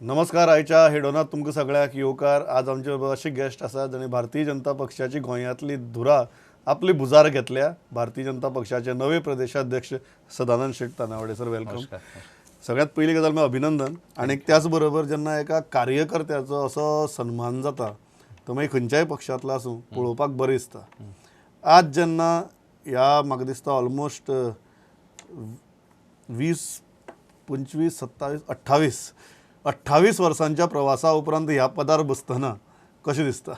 नमस्कार, आयच्या हेडोनात तुमकां सगळ्यांक येवकार. आज आमचे बरोबर अशे गेस्ट आसात जाणी भारतीय जनता पक्षाची गोंयांतली धुरा आपली भुजार घेतल्या. भारतीय जनता पक्षाचे नवे प्रदेशाध्यक्ष सदानंद शेट तानावडे सर, welcome. सगळ्यात पयली गजाल म्हळ्यार अभिनंदन. आनी त्याच बरोबर जेन्ना एका कार्यकर्त्याचो असो सन्मान जाता तो मागीर खंयच्याय पक्षांतलो आसूं पळोवपाक बरें दिसता. आज जेन्ना ह्या म्हाका दिसता ऑलमोस्ट 20, 25, 27, 28 वर्सांच्या प्रवासा उपरांत ह्या पदार बसतना कशें दिसता?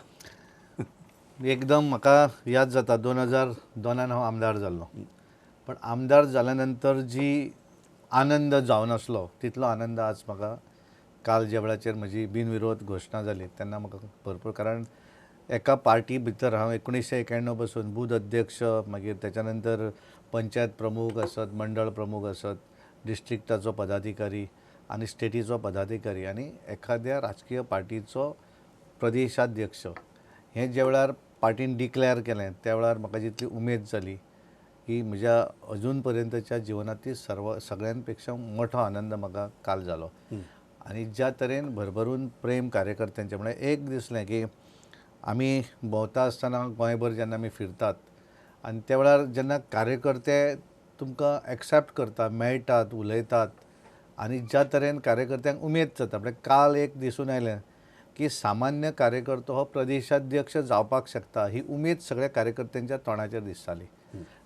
एकदम म्हाका याद जाता 2002 हांव आमदार जाल्लो, पण आमदार जाल्या नंतर जी आनंद जावनासलो तितलो आनंद आज म्हाका काल ज्या वेळाचेर म्हजी बिनविरोध घोशणा जाली तेन्ना म्हाका भरपूर. कारण एका पार्टी भितर हांव 1991 पासून बूथ अध्यक्ष, मागीर त्याच्या नंतर पंचायत प्रमुख आसत, मंडळ प्रमुख आसत, डिस्ट्रिक्टाचो पदाधिकारी आनी स्टेटीचो पदाधिकारी आनी एखाद्या राजकीय पार्टीचो प्रदेशाध्यक्ष हें ज्या वेळार पार्टीन डिक्लेअर केलें त्या वेळार म्हाका जितली उमेद जाली की म्हज्या अजून पर्यंतच्या जिवनांतली सगळ्यां पेक्षा मोठो आनंद म्हाका काल जालो. आनी ज्या तरेन भरभरून प्रेम कार्यकर्त्यांचें, म्हळ्यार एक दिसलें की आमी भोंवता आसतना गोंयभर जेन्ना आमी फिरतात आनी त्या वेळार जेन्ना कार्यकर्ते तुमकां एक्सेप्ट करता, मेळटात, उलयतात आनी ज्या तरेन कार्यकर्त्यांक उमेद जाता. म्हळ्यार काल एक दिसून आयलें की सामान्य कार्यकर्तो हो प्रदेशाध्यक्ष जावपाक शकता ही उमेद सगळ्या कार्यकर्त्यांच्या तोंडाचेर दिसताली.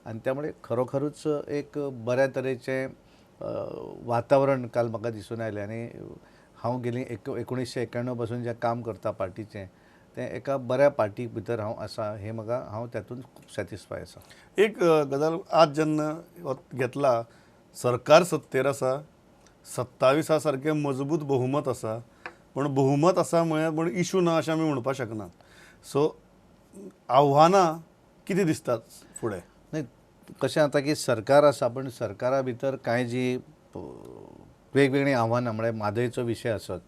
आनी त्यामुळे खरोखरूच एक बऱ्या तरेचें वातावरण काल म्हाका दिसून आयलें. आनी हांव गेली 1991 पासून जें काम करता पार्टीचें तें एका बऱ्या पार्टी भितर हांव आसा हें म्हाका, हांव तातूंत खूब सॅटिस्फाय आसा. एक गजाल आज जेन्ना घेतला, सरकार सत्तेर आसा, 27 सारकें मजबूत बहुमत आसा, पूण बहुमत आसा म्हळ्यार पूण इशू ना अशें आमी म्हणपाक शकनात. सो आव्हानां कितें दिसतात फुडें? न्ही, कशें जाता की सरकार आसा पण सरकारा भितर कांय जी वेगवेगळीं आव्हानां, म्हळ्यार म्हादयचो विशय आसत,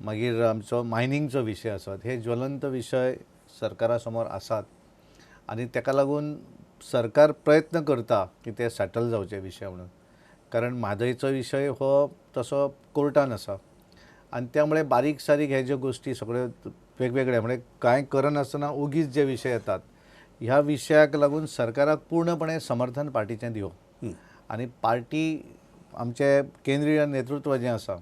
मागीर आमचो मायनिंगचो विशय आसत, हे ज्वलंत विशय सरकारा समोर आसात आनी ताका लागून सरकार प्रयत्न करता की ते सेटल जावचे विशय म्हणून. कारण म्हादयचो विशय हो तसो कोर्टान आसा आनी त्यामुळे बारीक सारीक हे ज्यो गोश्टी सगळ्यो वेगवेगळे, म्हळ्यार कांय करनासतना ओगीच जे विशय येतात ह्या विशयाक लागून सरकाराक पूर्णपणे समर्थन पार्टीचें दिवप आनी पार्टी आमचें केंद्रीय नेतृत्व जें आसा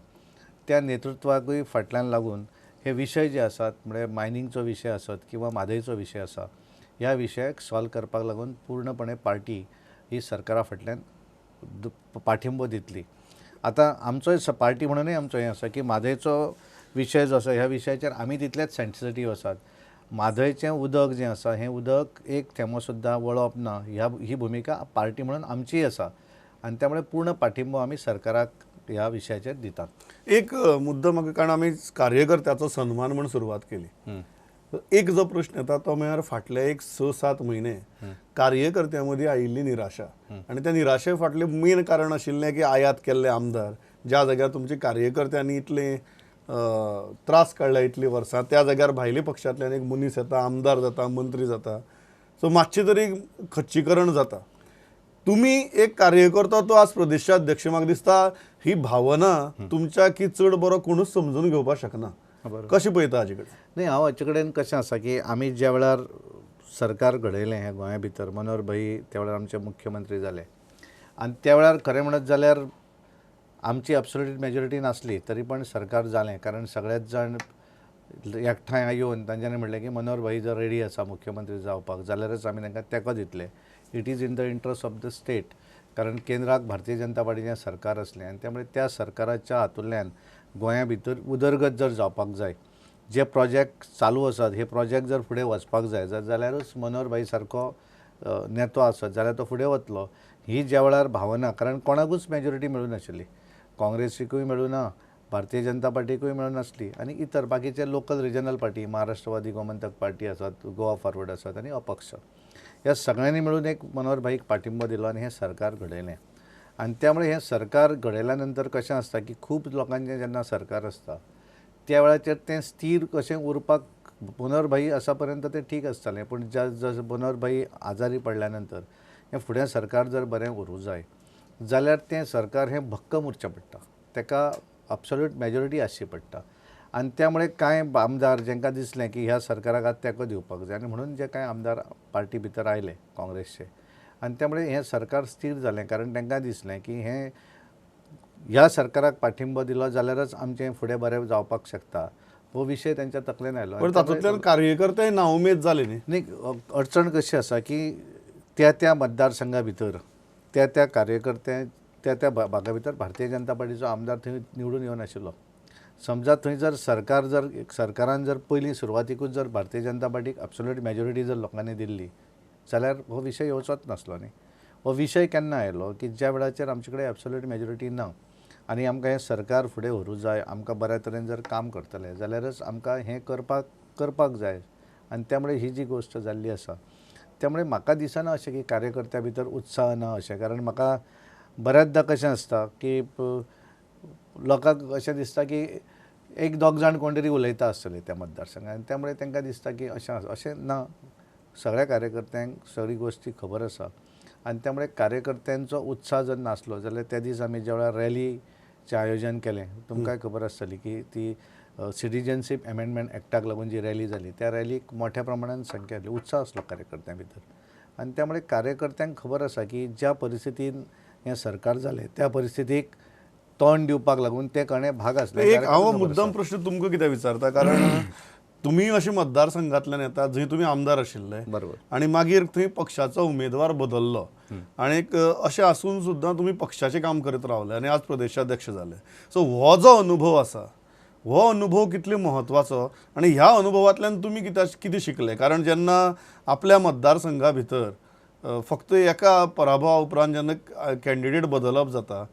त्या नेतृत्वाकूय फाटल्यान लागून हे विशय जे आसात, म्हळ्यार मायनिंगचो विशय आसत किंवा म्हादयचो विशय आसा, ह्या विशयाक सॉल्व करपाक लागून पूर्णपणे पार्टी ही सरकारा फाटल्यान पाठिंबो दितली. आतां आमचोय पार्टी म्हणूनय आमचो हें आसा की म्हादयचो विशय जो आसा ह्या विशयाचेर आमी तितलेच सेन्सिटीव आसात. म्हादयचें उदक जें आसा हें उदक एक थेंबो सुद्दां वळप ना ही भुमिका पार्टी म्हणून आमचीय आसा आनी त्यामुळे पूर्ण पाठिंबो आमी सरकाराक ह्या विशयाचेर दितात. एक मुद्दो म्हाका, कारण आमी कार्यकर्त्याचो सन्मान म्हूण सुरवात केली, एक जो प्रश्न येता तो म्हळ्यार फाटले एक 6-7 म्हयने कार्यकर्त्यां मदीं आयिल्ली निराशा आनी त्या निराशे फाटलें मेन कारण आशिल्लें की आयात केल्ले आमदार, ज्या जाग्यार तुमचे कार्यकर्त्यांनी इतले त्रास काडल्या इतलीं वर्सां, त्या जाग्यार भायले पक्षांतल्यान एक मनीस येता, आमदार जाता, मंत्री जाता, सो मातशें तरी खच्चीकरण जाता. तुमी एक कार्यकर्तो, तो आज प्रदेशाध्यक्ष, म्हाका दिसता ही भावना तुमच्या की चड बरो कोणूच समजून घेवपाक शकना. कशें पळयता हाजे कडेन? न्ही, हांव हाचे कडेन कशें आसा की आमी ज्या वेळार सरकार घडयलें हें गोंया भितर, मनोहर भाई त्या वेळार आमचे मुख्यमंत्री जाले आनी त्या वेळार खरें म्हणत जाल्यार आमची एब्सोल्यूट मेजॉरिटी नासली तरी पण सरकार जालें. कारण सगळेच जाण एकठांय येवन तांच्यांनी म्हणलें की मनोहर भाई जर रेडी आसा मुख्यमंत्री जावपाक जाल्यारच आमी तांकां तेंको दितले. It is in the interest of the state. कारण केंद्राक भारतीय जनता पार्टीचें सरकार आसलें आनी त्यामुळे त्या सरकाराच्या हातूंतल्यान गोंया भितर उदरगत जर जावपाक जाय, जे प्रोजेक्ट चालू आसात हे प्रोजेक्ट जर फुडें वचपाक जाय जाल्यारूच मनोहर भाई सारको नेतो आसत जाल्यार तो फुडें वतलो. ही ज्या वेळार भावना, कारण कोणाकूच मेजॉरिटी मेळूं नाशिल्ली, काँग्रेसीकूय मेळूं ना, भारतीय जनता पार्टीकूय मेळूं नासली आनी इतर बाकीचे local regional party, Maharashtrawadi Gomantak party आसात, गोवा फॉरवर्ड आसात आनी अपक्ष, ह्या सगळ्यांनी मेळून एक मनोहर भाईक पाठिंबो दिलो आनी हें सरकार घडयलें. आनी त्यामुळे हें सरकार घडयल्या नंतर कशें आसता की खूब लोकांचें जेन्ना सरकार आसता त्या वेळाचेर तें स्थीर कशें उरपाक मनोहर भाई आसा पर्यंत तें ठीक आसतालें, पूण ज्या जसो मनोहर भाई आजारी पडल्या नंतर हें फुडें सरकार जर बरें उरूं जाय जाल्यार तें सरकार हें भक्कम उरचें पडटा, ताका अब्सोल्यूट मॅजॉरिटी आसची पडटा आनी त्यामुळे कांय आमदार जांकां दिसलें की ह्या सरकाराक आतां तेंको दिवपाक जाय आनी म्हणून जे कांय आमदार पार्टी भितर आयले काँग्रेसचे आनी त्यामुळे हें सरकार स्थीर जालें, कारण तांकां दिसलें की हें ह्या सरकाराक पाठिंबो दिलो जाल्यारच आमचें फुडें बरें जावपाक शकता, हो विशय तांच्या तकलेन आयलो. पण तातूंतल्यान कार्यकर्ते नाउमेद जाले न्ही. न्ही, अडचण कशी आसा की त्या त्या मतदारसंघा भितर त्या त्या कार्यकर्ते त्या त्या भागा भितर भारतीय जनता पार्टीचो आमदार थंय निवडून येवनाशिल्लो. समजा थंय जर सरकार जर सरकारान जर पयलीं सुरवातीकूच जर भारतीय जनता पार्टीक अब्सोल्यूट मॅजॉरिटी जर लोकांनी दिल्ली जाल्यार हो विशय येवचोच नासलो न्ही. हो विशय केन्ना आयलो की ज्या वेळाचेर आमचे कडेन अब्सोल्यूट मॅजॉरिटी ना आनी आमकां हें सरकार फुडें व्हरूं जाय, आमकां बऱ्या तरेन जर काम करतले जाल्यारच आमकां हें करपाक जाय आनी त्यामुळे ही जी गोश्ट जाल्ली आसा त्यामुळे म्हाका दिसना अशें की कार्यकर्त्या भितर उत्साह ना अशें, कारण म्हाका बऱ्याचदा कशें आसता की लोकांक अशें दिसता की एक दोग जाण कोण तरी उलयता आसतले त्या मतदारसंघात आनी त्यामुळे तांकां दिसता की अशें आसा, अशें ना. सगळ्या कार्यकर्त्यांक सगळी गोश्टी खबर आसा आनी त्यामुळे कार्यकर्त्यांचो उत्साह जर नासलो जाल्यार त्या दीस आमी ज्या वेळार रॅलीचें आयोजन केलें, तुमकांय खबर आसतली की ती सिटीजनशीप अमेंडमेंट एक्टाक लागून जी रॅली जाली त्या रॅलीक मोठ्या प्रमाणान संख्या आसली, उत्साह आसलो कार्यकर्त्यां भितर आनी त्यामुळे कार्यकर्त्यांक खबर आसा की ज्या परिस्थितीन हें सरकार जालें त्या परिस्थितीक तोंड दिवपाक लागून ते कणे भाग आसले. एक हांव मुद्दम प्रश्न तुमकां कित्याक विचारता, कारण तुमी अशे मतदारसंघांतल्यान येता जंय तुमी आमदार आशिल्ले, बरोबर, आनी मागीर थंय पक्षाचो उमेदवार बदल्लो आनी अशें आसून सुद्दां तुमी पक्षाचें काम करीत रावले आनी आज प्रदेशाध्यक्ष जाले. सो हो जो अनुभव आसा हो अनुभव कितलो म्हत्वाचो आनी ह्या अनुभवांतल्यान तुमी कितें शिकले? कारण जेन्ना आपल्या मतदारसंघा भितर फक्त एका पराभवा उपरांत जेन्ना कॅन्डिडेट बदलप जाता,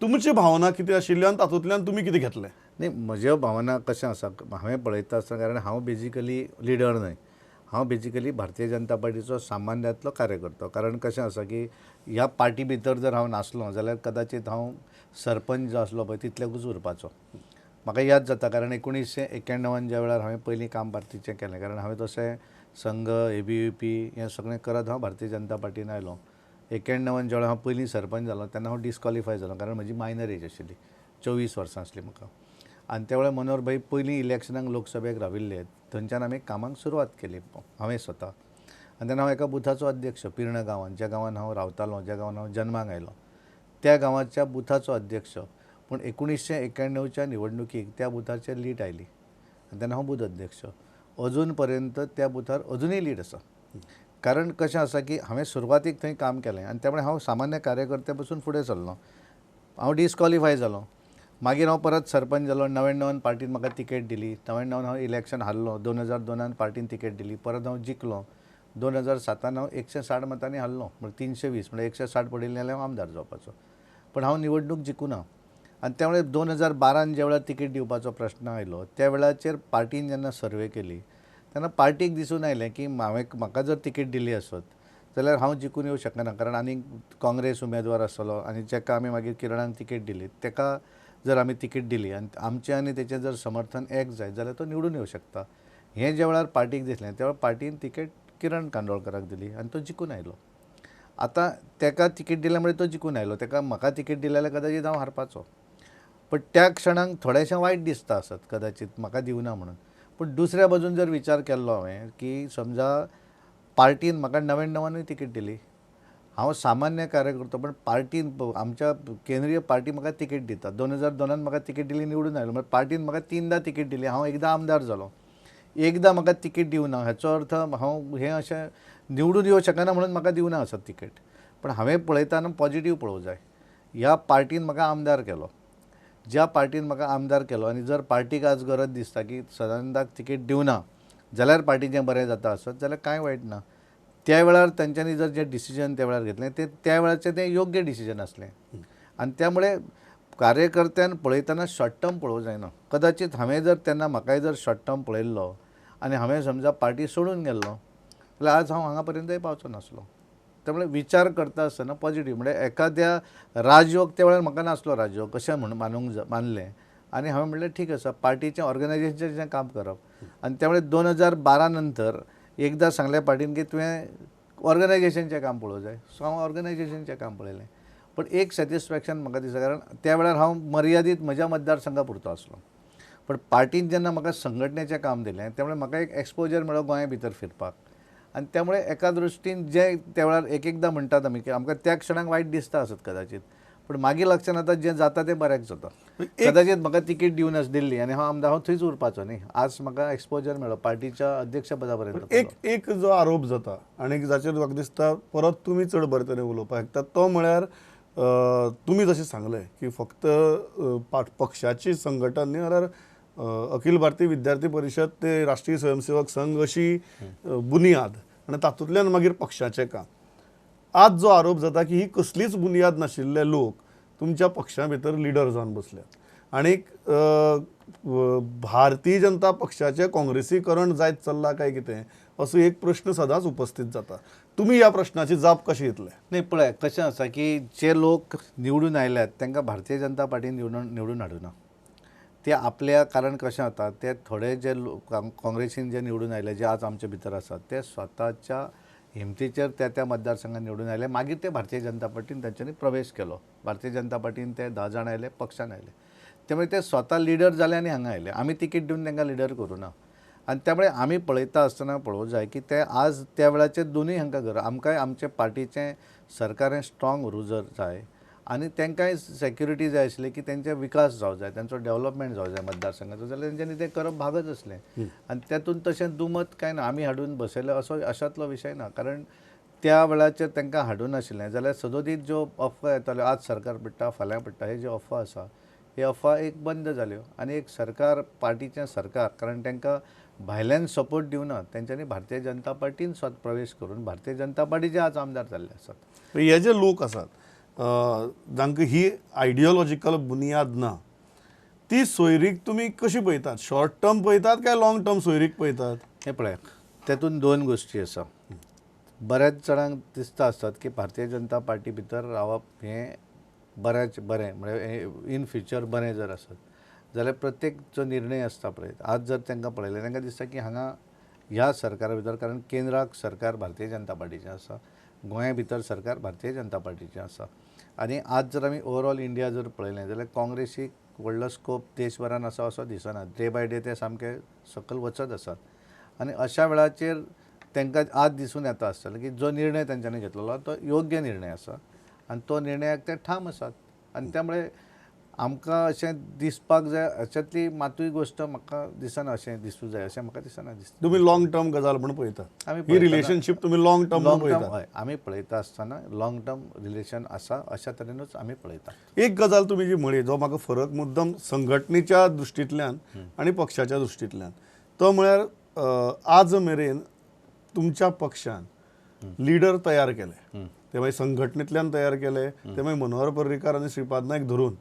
तुमची भावना कितें आशिल्ली आनी तातूंतल्यान तुमी कितें घेतलें? न्ही, म्हज्यो भावना कशें आसा हांवें पळयता आसतना, कारण हांव बेजिकली लिडर न्हय, हांव बेजिकली भारतीय जनता पार्टीचो सामान्यांतलो कार्यकर्तो. कारण कशें आसा की ह्या पार्टी भितर जर हांव नासलो जाल्यार कदाचीत हांव सरपंच जो आसलो पळय तितल्याकूच उरपाचो. म्हाका याद जाता कारण 1991 ज्या वेळार हांवें पयलीं काम पार्टीचें केलें, कारण हांवें तशें संघ ABVP हें सगळें करत हांव भारतीय जनता पार्टीन आयलो. 91 ज्या वेळार हांव पयलीं सरपंच जालो तेन्ना हांव डिस्कॉलिफाय जालो, कारण म्हजी मायनर एज आशिल्ली, 24 वर्सां आसली म्हाका. आनी त्या वेळार मनोहर भाई पयलीं इलेक्शनाक लोकसभेक राविल्ले, थंयच्यान आमी कामाक सुरवात केली हांवें स्वता. आनी तेन्ना हांव एका बुथाचो अध्यक्ष पिर्ण गांवांत, ज्या गांवांत हांव रावतालो, ज्या गांवांत हांव जन्माक आयलो त्या गांवाच्या बुथाचो अध्यक्ष. पूण 1991च्या निवडणुकीक त्या बुथाचेर लीड आयली आनी तेन्ना हांव बूथ अध्यक्ष. अजून पर्यंत त्या बुथार अजुनूय लीड आसा. कारण कशें आसा की हांवें सुरवातीक थंय काम केलें आनी त्यामुळे हांव सामान्य कार्यकर्त्या पसून फुडें सरलो. हांव डिस्कॉलिफाय जालो, मागीर हांव परत सरपंच जालो. 99 पार्टीन म्हाका तिकेट दिली, 99 हांव इलेक्शन हारलो, 2002 पार्टीन तिकेट दिली, परत हांव जिखलो. 2007 हांव 160 मतांनी हारलो, म्हणजे 320 म्हणजे 160 पडिल्लें जाल्यार हांव आमदार जावपाचो, पण हांव निवडणूक जिखूना. आनी त्यामुळे 2012 ज्या वेळार तिकेट दिवपाचो प्रश्न आयलो त्या वेळाचेर पार्टीन जेन्ना सर्वे केली तेन्ना पार्टीक दिसून आयलें की हांवें म्हाका जर तिकेट दिली आसत जाल्यार हांव जिखून येवं शकना, कारण आनीक काँग्रेस उमेदवार आसतलो आनी जेका आमी मागीर किरणाक तिकेट दिली तेका जर आमी तिकेट दिली आनी आमचें आनी तेचें जर समर्थन एक जायत जाल्यार तो निवडून येवं शकता. हें ज्या वेळार पार्टीक दिसलें त्या वेळार पार्टीन तिकेट किरण कांदोळकराक दिली आनी तो जिखून आयलो. आतां तेका तिकेट दिल्या मुळे तो जिखून आयलो, तेका म्हाका तिकेट दिली जाल्यार कदाचीत हांव हारपाचो. पण त्या क्षणाक थोडेशें वायट दिसता आसत कदाचीत म्हाका दिवना म्हणून. पूण दुसऱ्या बाजून जर विचार केल्लो हांवें की समजा पार्टीन म्हाका 99नूय तिकेट दिली, हांव सामान्य कार्यकर्तो पण पार्टीन आमच्या केंद्रीय पार्टी म्हाका तिकेट दिता. 2002 म्हाका तिकेट दिली, निवडून आयलो, म्हळ्यार पार्टीन म्हाका 3दा तिकेट दिली, हांव एकदां आमदार जालो. एकदां म्हाका तिकेट दिवना हाचो अर्थ हांव हें अशें निवडून येवं शकना म्हणून म्हाका दिवना आसत तिकेट. पण हांवें पळयतना पॉजिटीव पळोवंक जाय, ह्या पार्टीन म्हाका आमदार केलो, ज्या पार्टीन म्हाका आमदार केलो आनी जर पार्टीक आज गरज दिसता की सदानंदाक तिकेट दिवना जाल्यार पार्टीचें बरें जाता आसत जाल्यार कांय वायट ना. त्या वेळार तांच्यांनी जर जें डिसिजन त्या वेळार घेतलें तें त्या वेळाचें तें योग्य डिसिजन आसलें. आनी त्यामुळे कार्यकर्त्यान पळयतना शॉर्ट टर्म पळोवंक जायना. कदाचीत हांवें जर तेन्ना म्हाकाय जर शॉर्ट टर्म पळयल्लो आनी हांवें समजा पार्टी सोडून गेल्लो जाल्यार आज हांव हांगा पर्यंतय पावचो नासलो. त्यामुळे विचार करता आसतना पॉजिटीव, म्हणजे एखाद्या राजयोग त्या वेळार म्हाका नासलो राजयोग अशें म्हूण मानूंक मानलें आनी हांवें म्हणलें ठीक आसा पार्टीचें ऑर्गनायजेशनाचें काम करप. आनी त्यामुळे 2012 नंतर एकदां सांगलें पार्टीन की तुवें ऑर्गनायजेशनचें काम पळोवंक जाय, सो हांव ऑर्गनायजेशनचें काम पळयलें. पण एक सॅटिस्फॅक्शन म्हाका दिसता, कारण त्या वेळार हांव मर्यादीत म्हज्या मतदारसंघा पुरतो आसलो, पण पार्टीन जेन्ना म्हाका संघटनेचें काम दिलें त्यामुळे म्हाका एक एक्सपोजर मेळ्ळो गोंया भितर फिरपाक. आनी त्यामुळे एका दृश्टीन जे त्या वेळार एक एकदां म्हणटात आमी की आमकां त्या क्षणाक वायट दिसता आसत कदाचित, पण मागीर लक्षांत येता जें जाता तें बऱ्याक जाता. कदाचित म्हाका तिकीट दिवन दिल्ली आनी हांव आमदार, हांव थंयच उरपाचो न्ही. आज म्हाका एक्सपोजर मेळ्ळो पार्टीच्या अध्यक्षपदा पर्यंत. एक एक जो आरोप जाता आनी जाचेर म्हाका दिसता परत तुमी चड बरे तरेन उलोवपाक शकता, तो म्हळ्यार तुमी जशें सांगलें की फक्त पक्षाची संघटन न्ही, जाल्यार अखिल भारतीय विद्यार्थी परिशद ते राष्ट्रीय स्वयंसेवक संघ अशी बुनियाद आनी तातूंतल्यान मागीर पक्षाचें काम. आज जो आरोप जाता की ही कसलीच बुनियाद नाशिल्ले लोक तुमच्या पक्षा भितर लिडर जावन बसल्यात आनीक भारतीय जनता पक्षाचें काँग्रेसीकरण जायत चल्लां काय कितें असो एक प्रश्न सदांच उपस्थित जाता. तुमी ह्या प्रश्नाची जाप कशी दितले? न्ही पळय कशें आसा की जे लोक निवडून आयल्यात तांकां भारतीय जनता पार्टीन निवडून हाडुना, ते आपल्या, कारण कशें जाता ते थोडे जे लोक काँग्रेसीन जे निवडून आयले, जे आज आमचे भितर आसात, ते स्वताच्या हिमतीचेर त्या त्या मतदारसंघात निवडून आयले, मागीर ते भारतीय जनता पार्टीन तांच्यांनी प्रवेश केलो. भारतीय जनता पार्टीन ते 10 जाण आयले, पक्षान आयले, त्यामुळे ते स्वता लिडर जाले आनी हांगा आयले. आमी तिकीट दिवन तांकां लिडर करूं ना. आनी त्यामुळे आमी पळयता आसतना पळोवंक जाय की ते आज त्या वेळाचेर दोनूय हांकां गरज, आमकांय आमचे पार्टीचें सरकार हें स्ट्रॉंग उरूंक जर जाय आनी तांकांय सेक्युरिटी जाय आसली की तेंचे विकास जावं जाय, तेंचो डेवलपमेंट जावं जाय मतदारसंघाचो, जाल्यार तेंच्यांनी तें करप भागच आसलें. आनी तातूंत तशें दुमत कांय ना, आमी हाडून बसयलें असो अशांतलो विशय ना, कारण त्या वेळाचेर तांकां हाडून नाशिल्लें जाल्यार सदोदीत ज्यो अफवा येताल्यो, आज सरकार पडटा फाल्यां पडटा, हे ज्यो अफवा आसा हे अफवा एक बंद जाल्यो आनी एक सरकार पार्टीचें सरकार, कारण तांकां भायल्यान सपोर्ट दिवना, तेंच्यांनी भारतीय जनता पार्टीन स्वता प्रवेश करून भारतीय जनता पार्टीचे आज आमदार जाल्ले आसात. हे जे लोक आसात जांकां ही आयडियोलॉजिकल बुनियाद ना, ती सोयरीक तुमी कशी पळयतात? शॉर्ट टर्म पळयतात काय लॉंग टर्म सोयरीक पळयतात? हें पळय, तेतून दोन गोश्टी आसा. बऱ्याच जाणांक दिसता आसतात की भारतीय जनता पार्टी भितर रावप हें बऱ्याच बरें, म्हळ्यार इन फ्युचर बरें जर आसत जाल्यार प्रत्येक जो निर्णय आसता पळय, आज जर तांकां पळयलें तांकां दिसता की हांगा ह्या सरकारा भितर, कारण केंद्राक सरकार भारतीय जनता पार्टीचें आसा, गोंया भितर सरकार भारतीय जनता पार्टीचें आसा, आनी आज जर आमी ओवरऑल इंडिया जर पळयलें जाल्यार काँग्रेसीक व्हडलो स्कोप देशभरान आसा असो दिसना. डे बाय डे ते सामके सकयल वचत आसात आनी अशा वेळाचेर तांकां आज दिसून येता आसतलें की जो निर्णय तांच्यांनी घेतलेलो तो योग्य निर्णय आसा आनी तो निर्णयाक ते ठाम आसात. आनी त्यामुळे आमकां अशें दिसपाक जाय अशांतली मातूय गोश्ट म्हाका दिसना, अशें दिसूं जाय अशें म्हाका दिसना. दिसता तुमी लॉंग टर्म गजाल म्हूण पळयता, ही रिलेशनशीप तुमी लॉंग टर्म पळयता? हय, आमी पळयता आसतना लॉंग टर्म रिलेशन आसा अशा तरेनूच आमी पळयता. एक गजाल तुमी जी म्हळी, जो म्हाका फरक मुद्दम संघटनेच्या दृश्टींतल्यान आनी पक्षाच्या दृश्टींतल्यान, तो म्हळ्यार आज मेरेन तुमच्या पक्षान लिडर तयार केले, ते मागीर संघटनेंतल्यान तयार केले, ते मागीर मनोहर पर्रीकार आनी श्रीपाद नायक धरून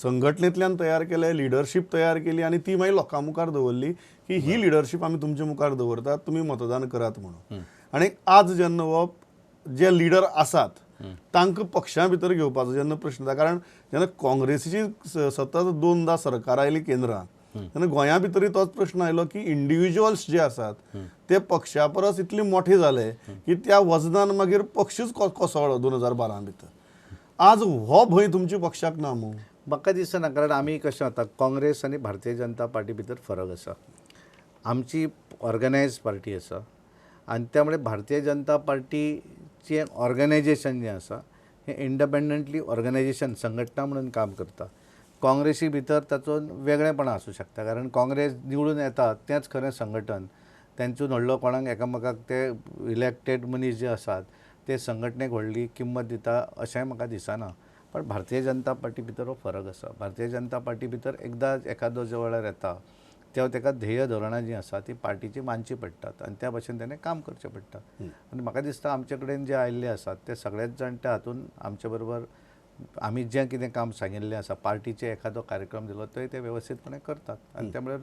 संघटनेंतल्यान तयार केले, लिडरशीप तयार केली आनी ती मागीर लोकां मुखार दवरली की ही लिडरशीप आमी तुमचे मुखार दवरतात, तुमी मतदान करात म्हणून. आनी आज जेन्ना हो जे लिडर आसात तांकां पक्षा भितर घेवपाचो जेन्ना प्रश्न येता, कारण जेन्ना काँग्रेसीची सतत 2दा सरकार आयली केंद्रान, तेन्ना गोंया भितरूय तोच प्रश्न आयलो की इंडिविज्युअल्स जे आसात ते पक्षा परस इतले मोठे जाले की त्या वजनान मागीर पक्षूच कोसळ्ळो 2012 भितर. आज हो भंय तुमच्या पक्षाक ना मू? म्हाका दिसना, कारण आमी कशें जाता, काँग्रेस आनी भारतीय जनता पार्टी भितर फरक आसा. आमची ऑर्गनायज पार्टी आसा आनी त्यामुळे भारतीय जनता पार्टीचें ऑर्गनायजेशन जें आसा हें इंडिपेंडंटली ऑर्गनायजेशन संघटना म्हणून काम करता. काँग्रेसी भितर ताचो वेगळेपणां आसूं शकता, कारण काँग्रेस निवडून येता तेंच खरें संघटन, तेंचून व्हडलो कोणाक एकामेकाक ते इलेक्टेड मनीस जे आसात ते संघटनेक व्हडली किंमत दिता अशेंय म्हाका दिसना. पण भारतीय जनता पार्टी भितर हो फरक आसा. भारतीय जनता पार्टी भितर एकदां एखादो जो वेळार येता तेन्ना ताका ध्येय धोरणां जीं आसा ती पार्टीची मानची पडटात आनी त्या भशेन तेणें काम करचें पडटा. आनी म्हाका दिसता आमचे कडेन जे आयिल्ले आसात ते सगळेच जाण त्या हातून आमचे बरोबर आमी जें कितें काम सांगिल्लें आसा, पार्टीचे एखादो कार्यक्रम दिलो थंय ते वेवस्थीतपणे करतात. आनी त्यामुळे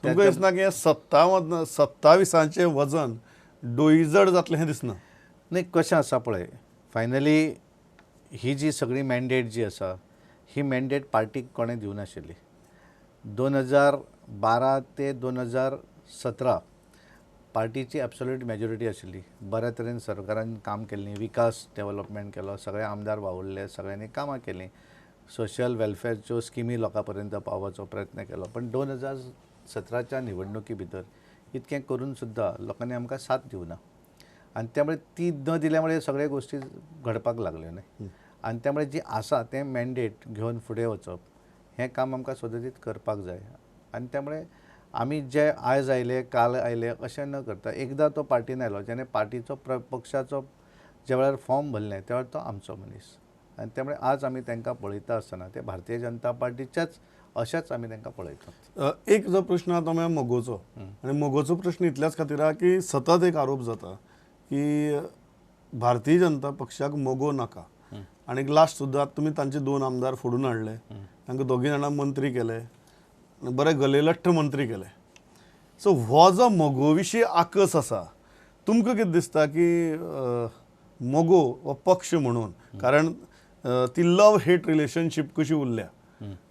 तुमकां दिसना की 27 वजन डोईजड जातलें हें दिसना? न्ही, कशें आसा पळय, फायनली ही जी सगळी मॅन्डेट जी आसा ही मॅन्डेट पार्टीक कोणें दिवनाशिल्ली. 2012 ते 2017 पार्टीची एब्सोल्यूट मेजॉरिटी आशिल्ली, बऱ्या तरेन सरकारान काम केल्लें, विकास डेवलपमेंट केलो, सगळे आमदार वावुरले, सगळ्यांनी कामां केलीं, सोशल वेलफेअरच्यो स्किमी लोकां पर्यंत पावोवपाचो प्रयत्न केलो. पण 2017च्या निवडणुकी भितर इतकें करून सुद्दां लोकांनी आमकां साथ दिवना आनी त्यामुळे ती न दिल्या मुळे सगळे गोश्टी घडपाक लागल्यो न्ही. आनी त्यामुळे जी आसा तें मॅन्डेट घेवन फुडें वचप हें काम आमकां सदतीत करपाक जाय. आनी त्यामुळे आमी जे आयज आयले काल आयले अशें न करता एकदां तो पार्टीन आयलो, जेणे पार्टीचो पक्षाचो ज्या वेळार फॉर्म भरलें त्या वेळार तो आमचो मनीस. आनी त्यामुळे आज आमी तांकां पळयता आसतना ते भारतीय जनता पार्टीच्याच अशेंच आमी तांकां पळयतात. एक जो प्रश्न आहा तो म्हळ्यार मगोचो, आनी मगोचो प्रश्न इतल्याच खातीर आहा की सतत एक आरोप जाता की भारतीय जनता पक्षाक मगो नाका. आनी लास्ट सुद्दां तुमी तांचे 2 आमदार फोडून हाडले, तांकां दोगी जाणां मंत्री केले, बरे गलेलठ्ठ मंत्री केले. सो हो जो मगो विशीं आकस आसा, तुमकां कितें दिसता की मगो हो पक्ष म्हणून, कारण ती लव हेट रिलेशनशीप कशी उरल्या,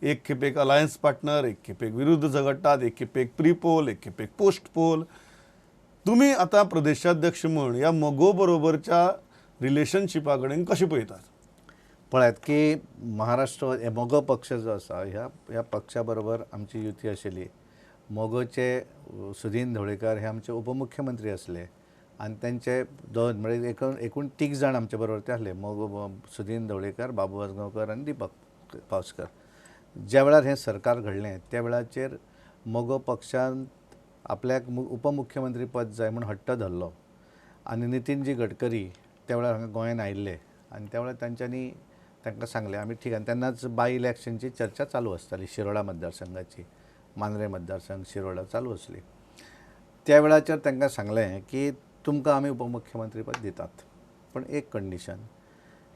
एक खेपेक अलायन्स पार्टनर, एक खेपेक विरुद्ध झगडटात, एक खेपेक प्री पोल, एक खेपेक पोस्ट पोल, तुमी आतां प्रदेशाध्यक्ष म्हूण ह्या मगो बरोबरच्या रिलेशनशिपा कडेन कशें पळयतात? पळयात की महाराष्ट्र मगो पक्ष जो आसा ह्या पक्षा बरोबर आमची युती आशिल्ली. मगोचे सुदीन ढवळीकर हे आमचे उपमुख्यमंत्री आसले आनी तांचे 2 म्हणजे एकूण 3 जाण आमचे बरोबर ते आसले, मगो सुदीन ढवळीकर, बाबू आजगांवकर आनी दीपक पावसकर. ज्या वेळार हें सरकार घडलें त्या वेळाचेर मगो पक्षान आपल्याक उपमुख्यमंत्री पद जाय म्हूण हट्ट धरलो आनी नितीनजी गडकरी त्या वेळार हांगा गोंयांत आयिल्ले आनी त्या वेळार तांच्यांनी तांकां सांगलें आमी ठीक. आनी तेन्नाच बाय इलेक्शनची चर्चा चालू आसताली, शिरोडा मतदारसंघाची, मांद्रे मतदारसंघ शिरोडा चालू आसली. त्या वेळाचेर तांकां सांगलें की तुमकां आमी उपमुख्यमंत्रीपद दितात, पण एक कंडिशन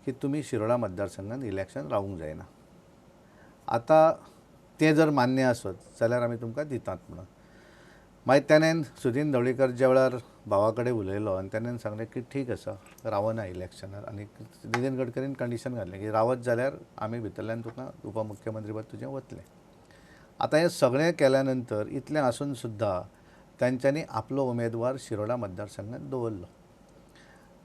की तुमी शिरोडा मतदारसंघात इलेक्शन रावूंक जायना. आतां तें जर मान्य आसत जाल्यार आमी तुमकां दितात म्हणून. मागीर तेणेन सुदीन ढवळीकर ज्या वेळार भावा कडेन उलयलो आनी तेणेन सांगलें की ठीक आसा रावना इलेक्शनार, आनी नितीन गडकरीन कंडिशन घातलें की रावत जाल्यार आमी भितरल्यान तुका उपमुख्यमंत्रीपद तुजें वतलें. आतां हें सगळें केल्या नंतर इतलें आसून सुद्दां तांच्यांनी आपलो उमेदवार शिरोडा मतदारसंघात दवरलो.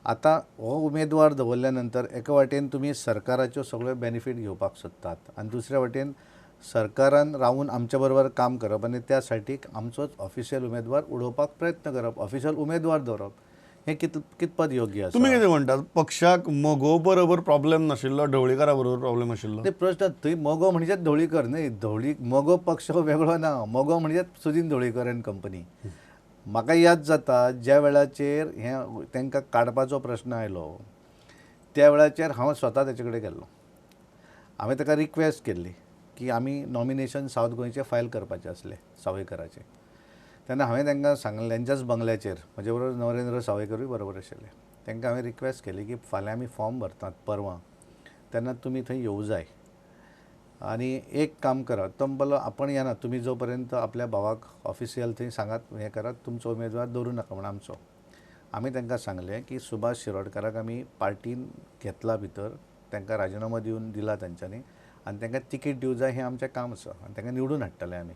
आतां हो उमेदवार दवरल्या नंतर एका वाटेन तुमी सरकाराच्यो सगळ्यो बेनिफीट घेवपाक सोदतात आनी दुसऱ्या वाटेन सरकारान रावून आमच्या बरोबर काम करप आनी त्या सायडीक आमचोच ऑफिशियल उमेदवार उडोवपाक प्रयत्न करप, ऑफिशियल उमेदवार दवरप, हें कितपत योग्य आसा? तुमी कितें म्हणटात, पक्षाक मगो बरोबर प्रॉब्लेम नाशिल्लो, ढवळीकारा बरोबर प्रॉब्लेम आशिल्लो? ते प्रश्न थंय मगो म्हणजे ढवळीकर न्हय, मगो पक्ष हो वेगळो ना, मगो म्हणजे सुदीन ढवळीकर एंड कंपनी. म्हाका याद जाता ज्या वेळाचेर हें तांकां काडपाचो प्रश्न आयलो त्या वेळाचेर हांव स्वता तेचे कडेन गेल्लो. हांवें ताका रिक्वेस्ट केल्ली की आमी नॉमिनेशन सावथ गोंयचें फायल करपाचें आसलें सावयकराचें, तेन्ना हांवें तांकां सांगलें तेंच्याच बंगल्याचेर, म्हजे बरोबर नरेंद्र सावयकरूय बरोबर आशिल्ले, तांकां हांवें रिक्वेस्ट केली की फाल्यां आमी फॉर्म भरतात परवां, तेन्ना तुमी थंय येवं जाय आनी एक काम करात. तो म्हणलो आपण येना, तुमी जो पर्यंत आपल्या भावाक ऑफिशियल थंय सांगात हें करात, तुमचो उमेदवार दवरूं नाका म्हण आमचो. आमी तांकां सांगलें की सुभाष शिरोडकाराक आमी पार्टीन घेतला भितर, तांकां राजिनामो दिवन दिला तांच्यांनी आनी तांकां तिकीट दिवं जाय हें आमचें काम आसा आनी तांकां निवडून हाडटले आमी.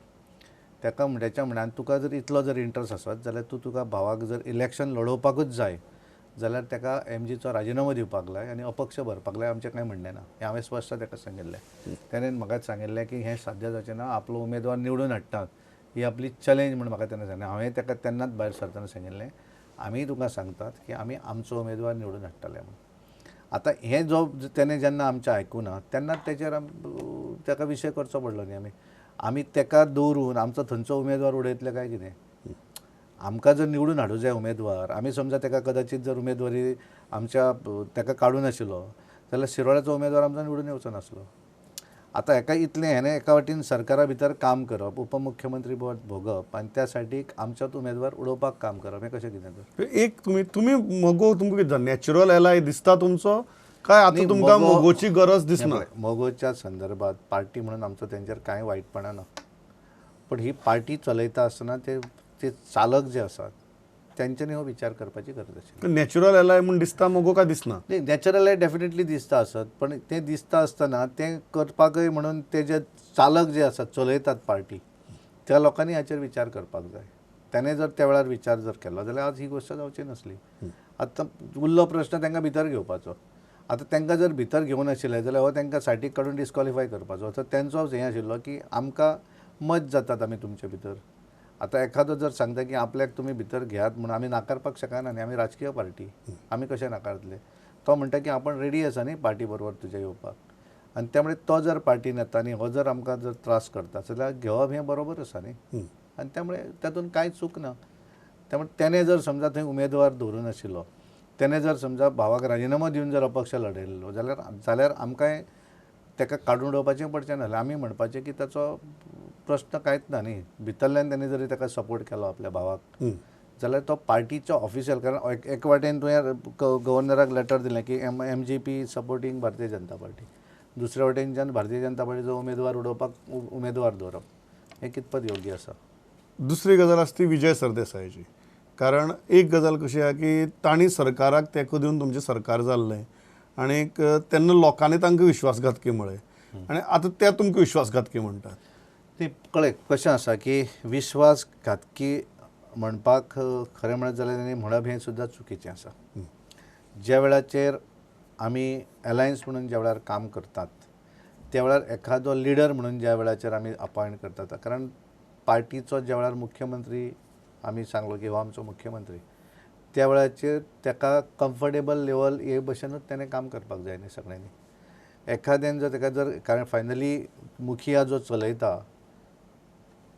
ताका म्हणटाच्या म्हणान तुका जर इतलो जर इंट्रस्ट आसत जाल्यार तूं तुका भावाक जर इलेक्शन लडोवपाकूच जाय जाल्यार ताका एमजीचो राजिनामो दिवपाक लाय आनी अपक्ष भरपाक लाय, आमचें कांय म्हणणें ना, हें हांवें स्पश्ट ताका सांगिल्लें. तेणें म्हाका सांगिल्लें की हें साध्य जावचें ना, आपलो उमेदवार निवडून हाडटात ही आपली चॅलेंज म्हूण म्हाका तेन्ना सांगलें. हांवें ताका तेन्नाच भायर सरतना सांगिल्लें आमी तुका सांगतात की आमी आमचो उमेदवार निवडून हाडटले म्हूण. आतां हें जो तेणें जेन्ना आमचें आयकुना तेन्ना तेचेर ताका विशय करचो पडलो न्ही. आमी ताका दवरून आमचो थंयचो उमेदवार उडयतले काय कितें? आमकां जर निवडून हाडूं जाय उमेदवार, आमी समजा ताका कदाचीत जर उमेदवारी आमच्या ताका काडूं नाशिल्लो जाल्यार शिरोड्याचो उमेदवार आमचो निवडून येवचो नासलो. आतां हेका इतलें हेणें एका वाटेन सरकारा भितर काम करप, उपमुख्यमंत्री पद भोगप आनी त्या सायडीक आमचोच उमेदवार उडोवपाक काम करप, हें कशें कितें तर? एक तुमी मगो तुमकां कितें नॅचरल एलाय दिसता तुमचो काय आतां तुमकां मगोची गरज दिसना? मगोच्या संदर्भात पार्टी म्हणून आमचो तेंचेर कांय वायटपणां ना, पण ही पार्टी चलयता आसतना ते चालक जे आसात तेंच्यांनी हो विचार करपाची गरज आशिल्ली. नॅचरल एलाय म्हूण दिसता मगो काय दिसना? न्ही, नॅचरल एलाय डेफिनेटली दिसता आसत, पण तें दिसता आसतना तें करपाकय म्हणून ते जे चालक जे आसात चलयतात पार्टी त्या लोकांनी हाचेर विचार करपाक जाय. तेणें जर त्या वेळार विचार जर केलो जाल्यार आज ही गोश्ट जावची नासली. आतां उरलो प्रश्न तांकां भितर घेवपाचो. आतां तांकां जर भितर घेवन आशिल्लें जाल्यार हो तांकां सायडीक काडून डिस्कॉलिफाय करपाचो. सो तेंचो हें आशिल्लो की आमकां मत जातात आमी तुमचे भितर. आतां एखादो जर सांगता की आपल्याक तुमी भितर घेयात म्हणून आमी नाकारपाक शकना न्ही, आमी राजकीय पार्टी, आमी कशें नाकारतले. तो म्हणटा की आपण रेडी आसा न्ही पार्टी बरोबर तुज्या येवपाक, आनी त्यामुळे तो जर पार्टीन येता आनी हो जर आमकां जर त्रास करता जाल्यार घेवप हें बरोबर आसा न्ही, आनी त्यामुळे तातूंत कांय चूक ना. त्यामुळे तेणें जर समजा थंय उमेदवार दवरून आशिल्लो, तेणें जर समजा भावाक राजिनामो दिवन जर अपक्ष लढयल्लो जाल्यार आमकांय ताका काडून उडोवपाचें पडचें नासलें. आमी म्हणपाचें की ताचो प्रश्न कांयच ना न्ही, भितरल्यान तेणें जरी ताका सपोर्ट केलो आपल्या भावाक जाल्यार तो पार्टीचो ऑफिशियल, कारण एक वाटेन तुवें गव्हर्नराक लेटर दिलें की M G P supporting Bharatiya Janata Party, दुसऱ्या वाटेनच्यान भारतीय जनता पार्टीचो उमेदवार उडोवपाक उमेदवार दवरप हें कितपत योग्य आसा. दुसरी गजाल आसा ती विजय सरदेसायाची. कारण एक गजाल कशी आहा की तांणी सरकाराक तेंको दिवन तुमचें सरकार जाल्लें आनीक तेन्ना लोकांनी तांकां विश्वासघातकी म्हळें आनी आतां ते तुमकां विश्वासघातकी म्हणटात. ती कळ्ळें कशें आसा की विश्वासघातकी म्हणपाक खरें म्हणत जाल्यार तेणी म्हणप हें सुद्दां चुकीचें आसा. ज्या वेळाचेर आमी एलायन्स म्हणून ज्या वेळार काम करतात त्या वेळार एखादो लिडर म्हणून ज्या वेळाचेर आमी अपॉयंट करतात, कारण पार्टीचो ज्या वेळार मुख्यमंत्री आमी सांगलो की हो आमचो मुख्यमंत्री, त्या वेळाचेर ताका कम्फर्टेबल लेवल हे भशेनूच तेणें काम करपाक जाय न्ही सगळ्यांनी. एखाद्यान जर ताका जर, कारण फायनली मुखिया जो चलयता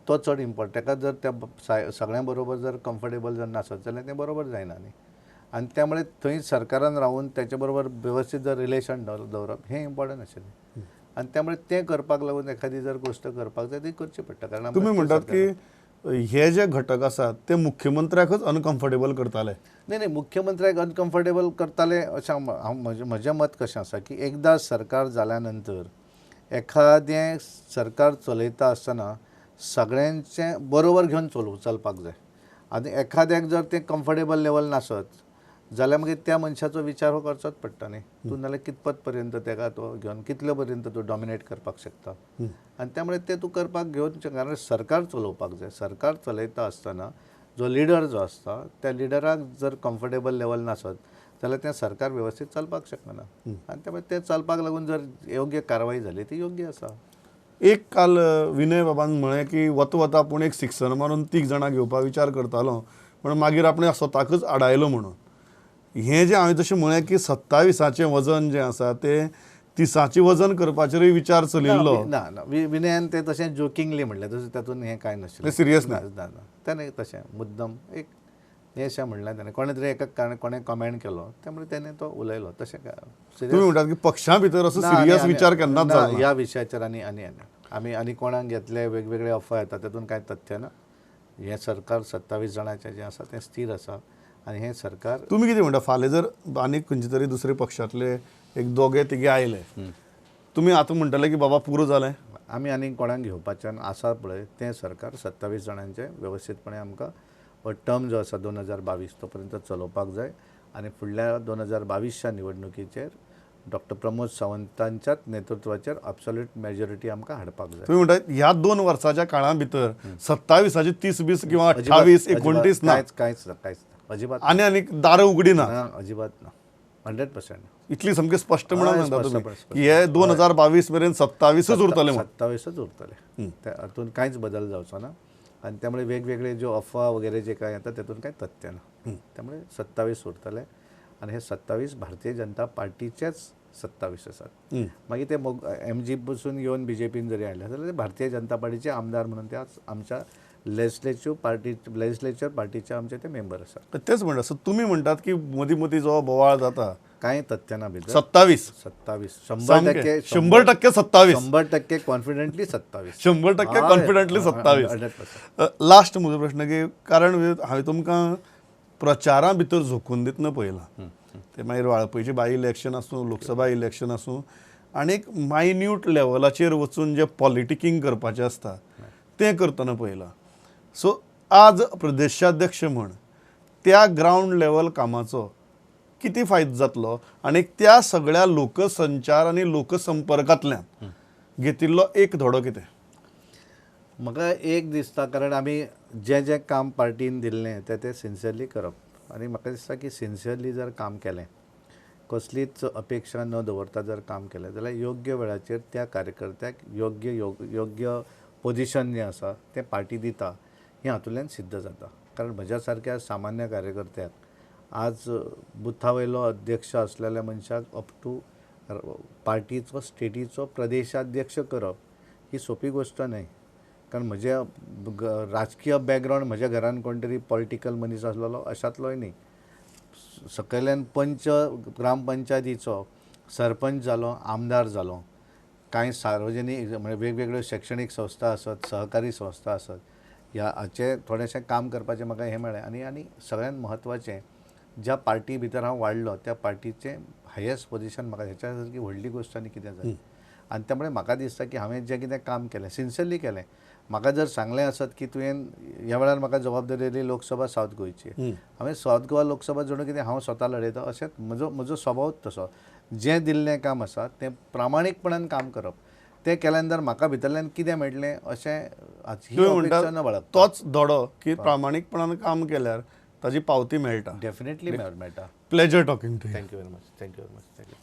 तो चड इम्पॉर्टंट, ताका जर त्या सगळ्यां बरोबर जर कम्फर्टेबल जर नासत जाल्यार तें बरोबर जायना न्ही. आनी त्यामुळे थंय सरकारान रावून तेचे बरोबर वेवस्थीत जर रिलेशन दवरप हें इम्पॉर्टंट आशिल्लें. आनी त्यामुळे तें करपाक लागून एखादी जर गोश्ट करपाक जाय ती करची पडटा. कारण तुमी म्हणटात की हे जे घटक आसात ते मुख्यमंत्र्याकच अनकम्फर्टेबल करताले. न्ही न्ही, मुख्यमंत्र्याक अनकम्फर्टेबल करताले अशें हांव म्हजें मत कशें आसा की एकदां सरकार जाल्या नंतर एखादें सरकार चलयता आसतना सगळ्यांचें बरोबर घेवन चलपाक जाय. आनी एखाद्याक जर तें कम्फर्टेबल लेवल नासत जाल्यार मागीर त्या मनशाचो विचार हो करचोच पडटा न्ही. तूं नाल्यार कितपत पर्यंत ताका तो घेवन कितले पर्यंत तूं डॉमिनेट करपाक शकता, आनी त्यामुळे तें तूं करपाक घेवन, कारण सरकार चलोवपाक जाय. सरकार चलयता आसतना जो लिडर जो आसता त्या लिडराक जर कम्फर्टेबल लेवल नासत जाल्यार तें सरकार वेवस्थीत चलपाक शकना. आनी त्यामुळे तें चलपाक लागून जर योग्य कारवाई जाली ती योग्य आसा. एक काल विनय बाबान म्हळें की वता वता आपूण एक सिक्सर मारून 3 जाणां घेवपाक विचार करतालो, पण मागीर आपणें स्वताकच आडायलो म्हणून. हें जें हांवें जशें म्हळें की 27आचें वजन जें आसा तें 30आचें वजन करपाचेरूय विचार चलिल्लो. ना ना, विनयान तें तशें जोकिंगली म्हणलें, तशें तातूंत हें कांय नाशिल्लें, सिरियस ना ना तेणें तशें मुद्दम एक हें अशें म्हणलें तेणें, कोणें तरी एका कारण कोणें कमेंट केलो त्यामुळे तेणें तो उलयलो. तशें काय तुमी म्हणटात की पक्षा भितर असो सिरियस विचार केन्नाच जालो ह्या विशयाचेर. आनी आनी आनी आमी आनी कोणाक घेतले वेगवेगळे अफवा येता तातूंत कांय तथ्य ना. हें सरकार 27 जाणांचें जें आसा तें स्थीर आसा आनी हें सरकार. तुमी कितें म्हणटा, फाल्यां जर आनीक खंयचे तरी दुसरे पक्षांतले एक दोगे तिगे आयले, तुमी आतां म्हणटले की बाबा पुरो जालें, आमी आनीक कोणाक घेवपाचें आसा पळय तें सरकार 27 जाणांचें वेवस्थीतपणे आमकां हो टर्म जो आसा 2022 तो पर्यंत चलोवपाक जाय. आनी फुडल्या 2022च्या निवडणुकीचेर डॉक्टर प्रमोद सावंतांच्याच नेतृत्वाचेर अब्सोल्यूट मेजॉरिटी आमकां हाडपाक जाय. तुमी म्हणटा ह्या 2 वर्साच्या काळा भितर 27आचे 30 20 किंवा 28 29 ना, कांयच ना, कांयच ना, अजिबात आनी आनी दारां उगडी ना, अजिबात ना, 100% इतली सामकी स्पश्ट म्हणून सांगता तुमी की हे 2022 मेरेन 27च उरतले, 27च उरतले, तातूंत कांयच बदल जावचो ना. आनी त्यामुळे वेगवेगळे ज्यो अफवा वगैरे जे कांय येता तातूंत कांय तथ्य ना. त्यामुळे 27 उरतले आनी हे 27 भारतीय जनता पार्टीचेच 27 आसात. मागीर ते एम जी पसून येवन बी जे पीन जरी आयले जाल्यार ते भारतीय जनता पार्टीचे आमदार म्हणून ते आज आमच्या लेजिस्लेचर पार्टीचे आमचे ते मेंबर आसात. तेच म्हणटा. सो तुमी म्हणटात की मदीं मदीं जो बोवाळ जाता कांय तथ्य ना भितर. 27 27 100% 100% 27 100% कॉन्फिडंटली 27 100% कॉन्फिडंटली 27. 100%. लास्ट म्हजो प्रश्न की कारण हांवें तुमकां प्रचारा भितर झोकून दितना पळयलां, ते मागीर वाळपयचें बाय इलेक्शन आसूं, लोकसभा इलेक्शन आसूं, आनी एक मायन्यूट लेवलाचेर वचून जें पॉलिटिकींग करपाचें आसता तें करतना पळयलां. सो आज प्रदेशाध्यक्ष म्हण त्या ग्रावंड लेवल कामाचो कितें फायदो जातलो आनी त्या सगळ्या लोकसंचार आनी लोकसंपर्कांतल्यान घेतिल्लो एक धडो कितें? म्हाका एक दिसता, कारण आमी जें जें काम पार्टीन दिल्लें तें तें सिन्सियरली करप, आनी म्हाका दिसता की सिन्सियरली जर काम केलें, कसलीच अपेक्षा न दवरता जर काम केलें जाल्यार योग्य वेळाचेर त्या कार्यकर्त्याक योग्य योग्य पोजिशन जें आसा तें पार्टी दिता, हें हातूंतल्यान सिद्ध जाता. कारण म्हज्या सारक्या सामान्य कार्यकर्त्याक आज बुथा वयलो अध्यक्ष आसलेल्या मनशाक अप टू पार्टीचो स्टेटीचो प्रदेशाध्यक्ष करप ही सोंपी गोश्ट न्हय. कारण म्हज्या राजकीय बॅकग्रावंड, म्हज्या घरान कोण तरी पॉलिटिकल मनीस आसलेलो अशांतलोय न्ही. सकयल्यान पंच ग्रामपंचायतीचो सरपंच जालो, आमदार जालो, कांय सार्वजनीक म्हणजे वेगवेगळ्यो शैक्षणीक संस्था आसत, सहकारी संस्था आसत, ह्या हाचें थोडेंशें काम करपाचें म्हाका हें मेळ्ळें. आनी आनी सगळ्यांत म्हत्वाचें, ज्या पार्टी भितर हांव वाडलो त्या पार्टीचें हायेस्ट पोजिशन म्हाका, हेच्या सारकी व्हडली गोश्ट आनी कितें जाय. आनी त्यामुळे म्हाका दिसता की हांवें जें कितें काम केलें सिन्सियरली केलें. म्हाका जर सांगलें आसत की तुवें ह्या वेळार म्हाका जबाबदारी दिली लोकसभा सावथ गोंयची, हांवें सावथ गोवा लोकसभा जणू कितें हांव स्वता लडयता अशेंच म्हजो म्हजो स्वभावच तसो. जें दिल्लें काम आसा तें प्रामाणीकपणान काम करप, तें केल्या नंतर म्हाका भितरल्यान कितें मेळटलें अशें ही अपेक्षा न बाळगता. तोच धडो की प्रामाणीकपणान काम केल्यार ताजी पावती मेळटा, डेफिनेटली मेळटा. Pleasure talking to you. Thank you very much. Thank you very much. Thank you.